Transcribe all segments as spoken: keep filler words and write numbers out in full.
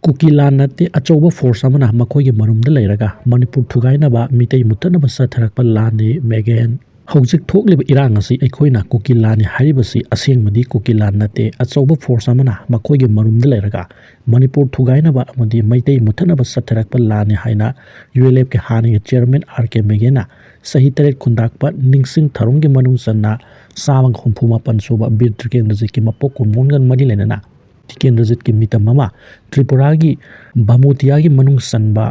ꯀꯨꯀꯤ ꯂꯥꯟ ꯅꯠꯇꯦ, ꯑꯆꯧꯕ ꯐꯣꯔꯁ ꯑꯃꯅ ꯃꯈꯣꯏꯒꯤ ꯃꯔꯨꯝꯗ ꯂꯩꯔꯒ ꯃꯅꯤꯄꯨꯔ ꯊꯨꯒꯥꯏꯅꯕ, ꯃꯤꯇꯩ ꯃꯨꯠꯊꯠꯅꯕ ꯆꯠꯊꯔꯛꯄ ꯂꯥꯟꯅꯤ, ꯃꯦꯒꯦꯟ꯫ ꯍꯧꯖꯤꯛ ꯊꯣꯛꯂꯤꯕ ꯏꯔꯥꯡ ꯑꯁꯤ ꯑꯩꯈꯣꯏꯅ ꯀꯨꯀꯤ ꯂꯥꯟꯅꯤ ꯍꯥꯏꯔꯤꯕꯁꯤ ꯑꯁꯦꯡꯕꯗꯤ ꯀꯨꯀꯤ ꯂꯥꯟ ꯅꯠꯇꯦ, ꯑꯆꯧꯕ ꯐꯣꯔꯁ ꯑꯃꯅ ꯃꯈꯣꯏꯒꯤ ꯃꯔꯨꯝꯗ ꯂꯩꯔꯒ ꯃꯅꯤꯄꯨꯔ ꯊꯨꯒꯥꯏꯅꯕ ꯑꯃꯗꯤ ꯃꯩꯇꯩ ꯃꯨꯠꯊꯠꯅꯕ ꯆꯠꯊꯔꯛꯄ ꯂꯥꯟꯅꯤ ꯍꯥꯏꯅ ꯌꯨ ꯑꯦꯜ ꯑꯦꯐꯀꯤ ꯍꯥꯟꯅꯒꯤ ꯆꯤꯌꯔꯃꯦꯟ ꯑꯥꯔ ꯀꯦ ꯃꯦꯒꯦꯅ ꯆꯍꯤ ꯇꯔꯦꯠ ꯈꯨꯟꯗꯥꯛꯄ ꯅꯤꯡꯁꯤꯡ ꯊꯧꯔꯝꯒꯤ ꯃꯅꯨꯡ ꯆꯟꯅ ꯆꯥꯝꯃꯒ ꯍꯨꯝꯐꯨ ꯃꯥꯄꯟ ꯁꯨꯕ ꯕꯤꯔ ꯇ꯭ꯔꯤꯀꯦꯟꯗ꯭ꯔꯖꯤꯠꯀꯤ ꯃꯄꯣꯛ ꯀꯨꯟꯃꯣꯟꯒ ꯃꯔꯤ ꯂꯩꯅꯅ ꯇ꯭ꯔꯤꯀꯦꯟꯗ꯭ꯔꯖꯤꯠꯀꯤ ꯃꯤꯇꯝ ꯑꯃ ꯇ꯭ꯔꯤꯄꯨꯔꯥꯒꯤ ꯚꯃꯨꯇꯤꯌꯥꯒꯤ ꯃꯅꯨꯡ ꯆꯟꯕ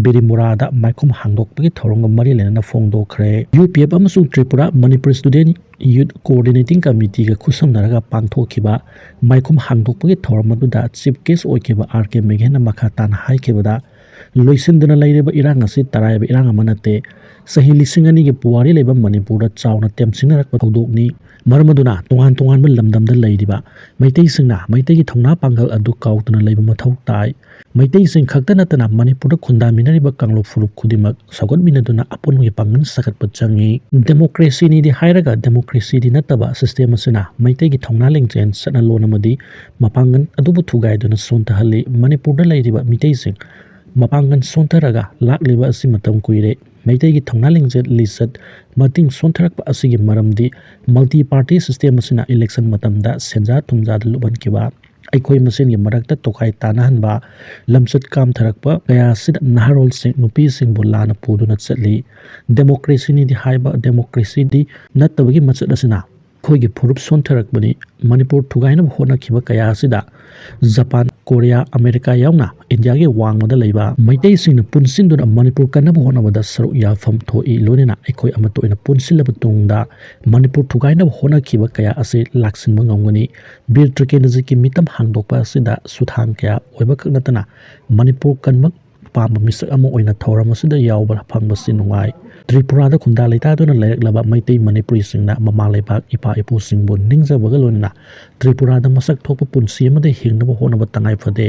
ꯕꯤꯔꯤꯃꯨꯔꯥꯗ ꯃꯥꯏꯈꯨꯝ ꯍꯥꯡꯗꯣꯛꯄꯒꯤ ꯊꯧꯔꯝꯒ ꯃꯔꯤ ꯂꯩꯅꯅ ꯐꯣꯡꯗꯣꯛꯈ꯭ꯔꯦ꯫ ꯌꯨ ꯄꯤ ꯑꯦꯐ ꯑꯃꯁꯨꯡ ꯇ꯭ꯔꯤꯄꯨꯔꯥ ꯃꯅꯤꯄꯨꯔ ꯁ꯭ꯇꯨꯗꯦꯟꯠ ꯌꯨꯠ ꯀꯣꯑꯣꯔꯗꯤꯅꯦꯇꯤꯡ ꯀꯃꯤꯇꯤꯒ ꯈꯨꯠꯁꯝꯅꯔꯒ ꯄꯥꯡꯊꯣꯛꯈꯤꯕ ꯃꯥꯏꯈꯨꯝ ꯍꯥꯡꯗꯣꯛꯄꯒꯤ ꯊꯧꯔꯝ ꯑꯗꯨꯗ ꯆꯤꯐ ꯒꯦꯁ ꯑꯣꯏꯈꯤꯕ ꯑꯥꯔ ꯀꯦ ꯃꯦꯒꯦꯅ ꯃꯈꯥ ꯇꯥꯅ ꯍꯥꯏꯈꯤꯕꯗ, ꯂꯣꯏꯁꯤꯟꯗꯨꯅ ꯂꯩꯔꯤꯕ ꯏꯔꯥꯡ ꯑꯁꯤ ꯇꯔꯥꯏꯕ ꯏꯔꯥꯡ ꯑꯃ ꯅꯠꯇꯦ꯫ ꯆꯍꯤ ꯂꯤꯁꯤꯡ ꯑꯅꯤꯒꯤ ꯄꯨꯋꯥꯔꯤ ꯂꯩꯕ ꯃꯅꯤꯄꯨꯔꯗ ꯆꯥꯎꯅ ꯇꯦꯝꯁꯤꯡꯅꯔꯛꯄ ꯊꯧꯗꯣꯛꯅꯤ꯫ ꯃꯔꯝ ꯑꯗꯨꯅ ꯇꯣꯉꯥꯟ ꯇꯣꯉꯥꯟꯕ ꯂꯝꯗꯝꯗ ꯂꯩꯔꯤꯕ ꯃꯩꯇꯩꯁꯤꯡꯅ ꯃꯩꯇꯩꯒꯤ ꯊꯧꯅꯥ ꯄꯥꯡꯒꯜ ꯑꯗꯨ ꯀꯥꯎꯗꯅ ꯂꯩꯕ ꯃꯊꯧ ꯇꯥꯏ꯫ ꯃꯩꯇꯩꯁꯤꯡ ꯈꯛꯇ ꯅꯠꯇꯅ ꯃꯅꯤꯄꯨꯔꯗ ꯈꯨꯟꯗꯥꯃꯤꯟꯅꯔꯤꯕ ꯀꯥꯡꯂꯨꯞ ꯐꯨꯔꯨꯞ ꯈꯨꯗꯤꯡꯃꯛ ꯁꯧꯒꯠꯃꯤꯟꯅꯗꯨꯅ ꯑꯄꯨꯟꯕꯒꯤ ꯄꯥꯡꯒꯜ ꯁꯥꯒꯠꯄ ꯆꯪꯏ꯫ ꯗꯦꯃꯣꯀ꯭ꯔꯦꯁꯤꯅꯤꯗꯤ ꯍꯥꯏꯔꯒ ꯗꯦꯃꯣꯀ꯭ꯔꯦꯁꯤꯗꯤ ꯅꯠꯇꯕ ꯁꯤꯁꯇꯦꯝ ꯑꯁꯤꯅ ꯃꯩꯇꯩꯒꯤ ꯊꯧꯅꯥ ꯂꯤꯡꯖꯦꯜ, ꯆꯠꯅꯂꯣꯟ ꯑꯃꯗꯤ ꯃꯄꯥꯡꯒꯜ ꯑꯗꯨꯕꯨ ꯊꯨꯒꯥꯏꯗꯨꯅ ꯁꯣꯟꯊꯍꯜꯂꯤ꯫ ꯃꯅꯤꯄꯨꯔꯗ ꯂꯩꯔꯤꯕ ꯃꯤꯇꯩꯁꯤꯡ ꯃꯄꯥꯡꯒꯜ ꯁꯣꯟꯊꯔꯒ ꯂꯥꯛꯂꯤꯕ ꯑꯁꯤ ꯃꯇꯝ ꯀꯨꯏꯔꯦ꯫ ꯃꯩꯇꯩꯒꯤ ꯊꯧꯅꯥ ꯂꯤꯡꯖꯦꯜ, ꯂꯤꯆꯠ, ꯃꯇꯤꯡ ꯁꯣꯟꯊꯔꯛꯄ ꯑꯁꯤꯒꯤ ꯃꯔꯝꯗꯤ ꯃꯜꯇꯤ ꯄꯥꯔꯇꯤ ꯁꯤꯁꯇꯦꯝ ꯑꯁꯤꯅ ꯏꯂꯦꯛꯁꯟ ꯃꯇꯝꯗ ꯁꯦꯟꯖꯥ ꯊꯨꯝꯖꯥꯗ ꯂꯨꯞꯍꯟꯈꯤꯕ, ꯑꯩꯈꯣꯏ ꯃꯁꯦꯟꯒꯤ ꯃꯔꯛꯇ ꯇꯣꯈꯥꯏ ꯇꯥꯅꯍꯟꯕ, ꯂꯝꯆꯠ ꯀꯥꯝꯊꯔꯛꯄ ꯀꯌꯥ ꯑꯁꯤꯗ ꯅꯍꯥꯔꯣꯜꯁꯤꯡ, ꯅꯨꯄꯤꯁꯤꯡꯕꯨ ꯂꯥꯟꯅ ꯄꯨꯗꯨꯅ ꯆꯠꯂꯤ꯫ ꯗꯦꯃꯣꯀ꯭ꯔꯦꯁꯤꯅꯤꯗꯤ ꯍꯥꯏꯕ ꯗꯦꯃꯣꯀ꯭ꯔꯦꯁꯤꯗꯤ ꯅꯠꯇꯕꯒꯤ ꯃꯆꯠ ꯑꯁꯤꯅ ꯑꯩꯈꯣꯏꯒꯤ ꯐꯨꯔꯨꯞ ꯁꯣꯟꯊꯔꯛꯄꯅꯤ꯫ ꯃꯅꯤꯄꯨꯔ ꯊꯨꯒꯥꯏꯅꯕ ꯍꯣꯠꯅꯈꯤꯕ ꯀꯌꯥ ꯑꯁꯤꯗ ꯖꯄꯥꯟ, ꯀꯣꯔꯤꯌꯥ, ꯑꯃꯦꯔꯤꯀꯥ ꯌꯥꯎꯅ ꯏꯟꯗꯤꯌꯥꯒꯤ ꯋꯥꯡꯃꯗ ꯂꯩꯕ ꯃꯩꯇꯩꯁꯤꯡꯅ ꯄꯨꯟꯁꯤꯟꯗꯨꯅ ꯃꯅꯤꯄꯨꯔ ꯀꯟꯅꯕ ꯍꯣꯠꯅꯕꯗ ꯁꯔꯨꯛ ꯌꯥꯐꯝ ꯊꯣꯛꯏ꯫ ꯂꯣꯏꯅꯅ ꯑꯩꯈꯣꯏ ꯑꯃꯠꯇ ꯑꯣꯏꯅ ꯄꯨꯟꯁꯤꯜꯂꯕ ꯇꯨꯡꯗ ꯃꯅꯤꯄꯨꯔ ꯊꯨꯒꯥꯏꯅꯕ ꯍꯣꯠꯅꯈꯤꯕ ꯀꯌꯥ ꯑꯁꯤ ꯂꯥꯛꯁꯤꯟꯕ ꯉꯝꯒꯅꯤ꯫ ꯕꯤꯔ ꯇ꯭ꯔꯤꯀꯦꯟꯗ꯭ꯔꯖꯤꯠꯀꯤ ꯃꯤꯇꯝ ꯍꯥꯡꯗꯣꯛꯄ ꯑꯁꯤꯗ ꯁꯨꯊꯥꯡ ꯀꯌꯥ ꯑꯣꯏꯕꯈꯛ ꯅꯠꯇꯅ ꯃꯅꯤꯄꯨꯔ ꯀꯟꯕ ꯄꯥꯝꯕ ꯃꯤꯁꯛ ꯑꯃ ꯑꯣꯏꯅ ꯊꯧꯔꯝ ꯑꯁꯤꯗ ꯌꯥꯎꯕ ꯐꯪꯕꯁꯤ ꯅꯨꯡꯉꯥꯏ꯫ ꯇ꯭ꯔꯤꯄꯨꯔꯥꯗ ꯈꯨꯟꯗꯥ ꯂꯩꯇꯥꯗꯨꯅ ꯂꯩꯔꯛꯂꯕ ꯃꯩꯇꯩ ꯃꯅꯤꯄꯨꯔꯤꯁꯤꯡꯅ ꯃꯃꯥ ꯂꯩꯕꯥꯛ ꯏꯄꯥ ꯏꯄꯨꯁꯤꯡꯕꯨ ꯅꯤꯡꯖꯕꯒ ꯂꯣꯏꯅꯅ ꯇ꯭ꯔꯤꯄꯨꯔꯥꯗ ꯃꯁꯛ ꯊꯣꯛꯄ ꯄꯨꯟꯁꯤ ꯑꯃꯗ ꯍꯤꯡꯅꯕ ꯍꯣꯠꯅꯕ ꯇꯉꯥꯏ ꯐꯗꯦ꯫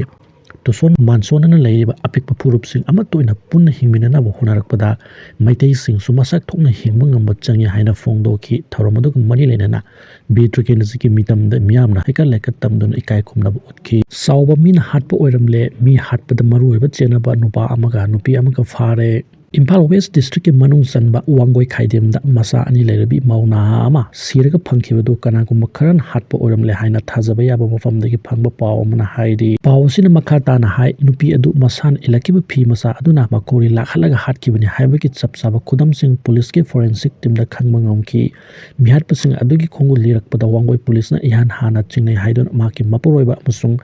ꯇꯨꯁꯣꯟ ꯃꯥꯟꯁꯣꯟꯅꯅ ꯂꯩꯔꯤꯕ ꯑꯄꯤꯛꯄ ꯐꯨꯔꯨꯞꯁꯤꯡ ꯑꯃꯠꯇ ꯑꯣꯏꯅ ꯄꯨꯟꯅ ꯍꯤꯡꯃꯤꯟꯅꯅꯕ ꯍꯣꯠꯅꯔꯛꯄꯗ ꯃꯩꯇꯩꯁꯤꯡꯁꯨ ꯃꯁꯛ ꯊꯣꯛꯅ ꯍꯤꯡꯕ ꯉꯝꯕ ꯆꯪꯏ ꯍꯥꯏꯅ ꯐꯣꯡꯗꯣꯛꯈꯤ꯫ ꯊꯧꯔꯝ ꯑꯗꯨꯒ ꯃꯔꯤ ꯂꯩꯅꯅ ꯕꯤꯔ ꯇ꯭ꯔꯤꯀꯦꯟꯗ꯭ꯔꯖꯤꯠꯀꯤ ꯃꯤꯇꯝꯗ ꯃꯤꯌꯥꯝꯅ ꯍꯩꯀꯠ ꯂꯩꯀꯠ ꯇꯝꯗꯨꯅ ꯏꯀꯥꯏ ꯈꯨꯝꯅꯕ ꯎꯠꯈꯤ꯫ ꯆꯥꯎꯕ ꯃꯤꯅ ꯍꯥꯠꯄ ꯑꯣꯏꯔꯝꯂꯦ, ꯃꯤ ꯍꯥꯠꯄꯗ ꯃꯔꯨꯑꯣꯏꯕ ꯆꯦꯟꯅꯕ ꯅꯨꯄꯥ ꯑꯃꯒ ꯅꯨꯄꯤ ꯑꯃꯒ ꯐꯥꯔꯦ꯫ ꯏꯝꯐꯥꯜ ꯋꯦꯁ ꯗꯤꯁꯇ꯭ꯔꯤꯛꯀꯤ ꯃꯅꯨꯡ ꯆꯟꯕ ꯋꯥꯡꯒꯣꯏ ꯈꯥꯏꯗꯦꯝꯗ ꯃꯆꯥ ꯑꯅꯤ ꯂꯩꯔꯕꯤ ꯃꯧ ꯅꯍꯥ ꯑꯃ ꯁꯤꯔꯒ ꯐꯪꯈꯤꯕꯗꯨ ꯀꯅꯥꯒꯨꯝꯕ ꯈꯔꯅ ꯍꯥꯠꯄ ꯑꯣꯏꯔꯝꯂꯦ ꯍꯥꯏꯅ ꯊꯥꯖꯕ ꯌꯥꯕ ꯃꯐꯝꯗꯒꯤ ꯐꯪꯕ ꯄꯥꯎ ꯑꯃꯅ ꯍꯥꯏꯔꯤ꯫ ꯄꯥꯎ ꯑꯁꯤꯅ ꯃꯈꯥ ꯇꯥꯅ ꯍꯥꯏ, ꯅꯨꯄꯤ ꯑꯗꯨ ꯃꯁꯥꯅ ꯏꯜꯂꯛꯈꯤꯕ ꯐꯤ ꯃꯆꯥ ꯑꯗꯨꯅ ꯃꯀꯣꯔꯤ ꯂꯥꯛꯍꯜꯂꯒ ꯍꯥꯠꯈꯤꯕꯅꯤ ꯍꯥꯏꯕꯒꯤ ꯆꯞ ꯆꯥꯕ ꯈꯨꯗꯝꯁꯤꯡ ꯄꯨꯂꯤꯁꯀꯤ ꯐꯣꯔꯦꯟꯁꯤꯛ ꯇꯤꯝꯗ ꯈꯪꯕ ꯉꯝꯈꯤ꯫ ꯃꯤꯍꯥꯠꯄꯁꯤꯡ ꯑꯗꯨꯒꯤ ꯈꯣꯡꯒꯨꯜ ꯂꯤꯔꯛꯄꯗ ꯋꯥꯡꯒꯣꯏ ꯄꯨꯂꯤꯁꯅ ꯏꯍꯥꯟ ꯍꯥꯟꯅ ꯆꯤꯡꯅꯩ ꯍꯥꯏꯗꯨꯅ ꯃꯍꯥꯛꯀꯤ ꯃꯄꯨꯔꯣꯏꯕ ꯑꯃꯁꯨꯡ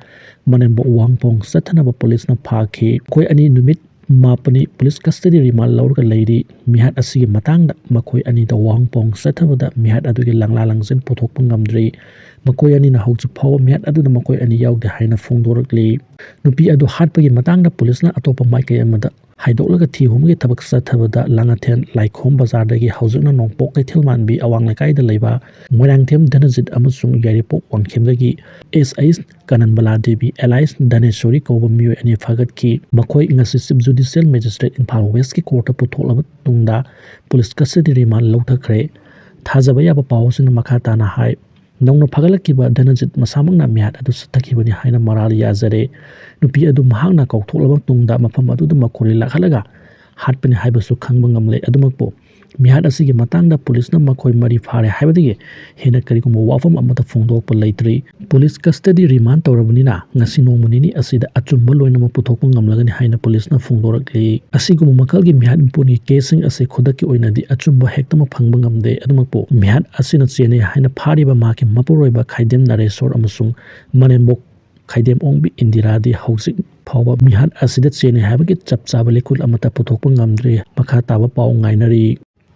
ꯃꯅꯦꯝꯕꯣꯛ ꯋꯥꯡꯄꯣꯡ ꯆꯠꯊꯅꯕ ꯄꯨꯂꯤꯁꯅ ꯐꯥꯈꯤ꯫ ꯃꯈꯣꯏ ꯑꯅꯤ ꯅꯨꯃꯤꯠ ꯃꯥꯄꯟꯅꯤ ꯄꯨꯂꯤꯁ ꯀꯁꯇꯗꯤ ꯔꯤꯃꯥꯟ ꯂꯧꯔꯒ ꯂꯩꯔꯤ꯫ ꯃꯤꯍꯥꯠ ꯑꯁꯤꯒꯤ ꯃꯇꯥꯡꯗ ꯃꯈꯣꯏ ꯑꯅꯤꯗ ꯋꯥꯍꯪ ꯄꯥꯎꯍꯪ ꯆꯠꯊꯕꯗ ꯃꯤꯍꯥꯠ ꯑꯗꯨꯒꯤ ꯂꯪꯂꯥ ꯂꯪꯖꯤꯟ ꯄꯨꯊꯣꯛꯄ ꯉꯝꯗ꯭ꯔꯤ꯫ ꯃꯈꯣꯏ ꯑꯅꯤꯅ ꯍꯧꯖꯤꯛ ꯐꯥꯎꯕ ꯃꯤꯍꯥꯠ ꯑꯗꯨꯗ ꯃꯈꯣꯏ ꯑꯅꯤ ꯌꯥꯎꯗꯦ ꯍꯥꯏꯅ ꯐꯣꯡꯗꯣꯔꯛꯂꯤ꯫ ꯅꯨꯄꯤ ꯑꯗꯨ ꯍꯥꯠꯄꯒꯤ ꯃꯇꯥꯡꯗ ꯄꯨꯂꯤꯁꯅ ꯑꯇꯣꯞꯄ ꯃꯥꯏꯀꯩ ꯑꯃꯗ ꯍꯥꯏꯗꯣꯛꯂꯒ ꯊꯤ ꯍꯨꯝꯕꯒꯤ ꯊꯕꯛ ꯆꯠꯊꯕꯗ ꯂꯥꯡꯉꯊꯦꯜ ꯂꯥꯏꯈꯣꯝ ꯕꯖꯥꯔꯗꯒꯤ ꯍꯧꯖꯤꯛꯅ ꯅꯣꯡꯄꯣꯛ ꯀꯩꯊꯦꯜ ꯃꯥꯟꯕꯤ ꯑꯋꯥꯡ ꯂꯩꯀꯥꯏꯗ ꯂꯩꯕ ꯃꯣꯏꯔꯥꯡꯊꯦꯝ ꯙꯅꯖꯤꯠ ꯑꯃꯁꯨꯡ ꯌꯥꯏꯔꯤꯄꯣꯛ ꯋꯥꯡꯈꯦꯝꯗꯒꯤ ꯑꯦꯁ ꯑꯩꯁ ꯀꯥꯅꯟꯕꯂꯥ ꯗꯦꯕꯤ ꯑꯦꯂꯥꯏꯁ ꯙꯅꯦꯁꯣꯔꯤ ꯀꯧꯕ ꯃꯤꯑꯣꯏ ꯑꯅꯤ ꯐꯥꯒꯠꯈꯤ꯫ ꯃꯈꯣꯏ ꯉꯁꯤ ꯆꯤꯞ ꯖꯨꯗꯤꯁꯤꯌꯦꯜ ꯃꯦꯖꯤꯁꯇ꯭ꯔꯦꯠ ꯏꯝꯐꯥꯜ ꯋꯦꯁꯀꯤ ꯀꯣꯔꯠꯇ ꯄꯨꯊꯣꯛꯂꯕ ꯇꯨꯡꯗ ꯄꯨꯂꯤꯁ ꯀꯁꯇꯗꯤ ꯔꯤꯃꯥꯟ ꯂꯧꯊꯈ꯭ꯔꯦ꯫ ꯊꯥꯖꯕ ꯌꯥꯕ ꯄꯥꯎ ꯑꯁꯤꯅ ꯃꯈꯥ ꯇꯥꯅ ꯍꯥꯏ, ꯅꯧꯅ ꯐꯥꯒꯠꯂꯛꯈꯤꯕ ꯙꯅꯖꯤꯠ ꯃꯁꯥꯃꯛꯅ ꯃꯤꯍꯥꯠ ꯑꯗꯨ ꯆꯠꯊꯈꯤꯕꯅꯤ ꯍꯥꯏꯅ ꯃꯔꯥꯜ ꯌꯥꯖꯔꯦ꯫ ꯅꯨꯄꯤ ꯑꯗꯨ ꯃꯍꯥꯛꯅ ꯀꯧꯊꯣꯛꯂꯕ ꯇꯨꯡꯗ ꯃꯐꯝ ꯑꯗꯨꯗ ꯃꯈꯣꯏ ꯂꯥꯛꯍꯜꯂꯒ ꯍꯥꯠꯄꯅꯤ ꯍꯥꯏꯕꯁꯨ ꯈꯪꯕ ꯉꯝꯂꯦ꯫ ꯑꯗꯨꯃꯛꯄꯨ ꯃꯤꯍꯥꯠ ꯑꯁꯤꯒꯤ ꯃꯇꯥꯡꯗ ꯄꯨꯂꯤꯁꯅ ꯃꯈꯣꯏ ꯃꯔꯤ ꯐꯥꯔꯦ ꯍꯥꯏꯕꯗꯒꯤ ꯍꯦꯟꯅ ꯀꯔꯤꯒꯨꯝꯕ ꯋꯥꯐꯝ ꯑꯃꯠꯇ ꯐꯣꯡꯗꯣꯛꯄ ꯂꯩꯇ꯭ꯔꯤ꯫ ꯄꯨꯂꯤꯁ ꯀꯁꯇꯗꯤ ꯔꯤꯃꯥꯟ ꯇꯧꯔꯕꯅꯤꯅ ꯉꯁꯤ ꯅꯣꯡꯃ ꯅꯤꯅꯤ ꯑꯁꯤꯗ ꯑꯆꯨꯝꯕ ꯂꯣꯏꯅꯃꯛ ꯄꯨꯊꯣꯛꯄ ꯉꯝꯂꯒꯅꯤ ꯍꯥꯏꯅ ꯄꯨꯂꯤꯁꯅ ꯐꯣꯡꯗꯣꯔꯛꯂꯤ꯫ ꯑꯁꯤꯒꯨꯝꯕ ꯃꯈꯜꯒꯤ ꯃꯤꯍꯥꯠ ꯃꯤꯄꯨꯟꯒꯤ ꯀꯦꯁꯁꯤꯡ ꯑꯁꯤ ꯈꯨꯗꯛꯀꯤ ꯑꯣꯏꯅꯗꯤ ꯑꯆꯨꯝꯕ ꯍꯦꯛꯇꯃꯛ ꯐꯪꯕ ꯉꯝꯗꯦ꯫ ꯑꯗꯨꯃꯛꯄꯨ ꯃꯤꯍꯥꯠ ꯑꯁꯤꯅ ꯆꯦꯟꯅꯩ ꯍꯥꯏꯅ ꯐꯥꯔꯤꯕ ꯃꯍꯥꯛꯀꯤ ꯃꯄꯨꯔꯣꯏꯕ ꯈꯥꯏꯗꯦꯝ ꯅꯔꯦꯁꯣꯔ ꯑꯃꯁꯨꯡ ꯃꯅꯦꯝꯕꯣꯛ ꯈꯥꯏꯗꯦꯝ ꯑꯣꯡꯕꯤ ꯏꯟꯗꯤꯔꯥꯗꯤ ꯍꯧꯖꯤꯛ ꯐꯥꯎꯕ ꯃꯤꯍꯥꯠ ꯑꯁꯤꯗ ꯆꯦꯟꯅꯩ ꯍꯥꯏꯕꯒꯤ ꯆꯞ ꯆꯥꯕ ꯂꯤꯈꯨꯜ ꯑꯃꯠꯇ ꯄꯨꯊꯣꯛꯄ ꯉꯝꯗ꯭ꯔꯤ꯫ ꯃꯈꯥ ꯇꯥꯕ ꯄꯥꯎ ꯉꯥꯏꯅꯔꯤ꯫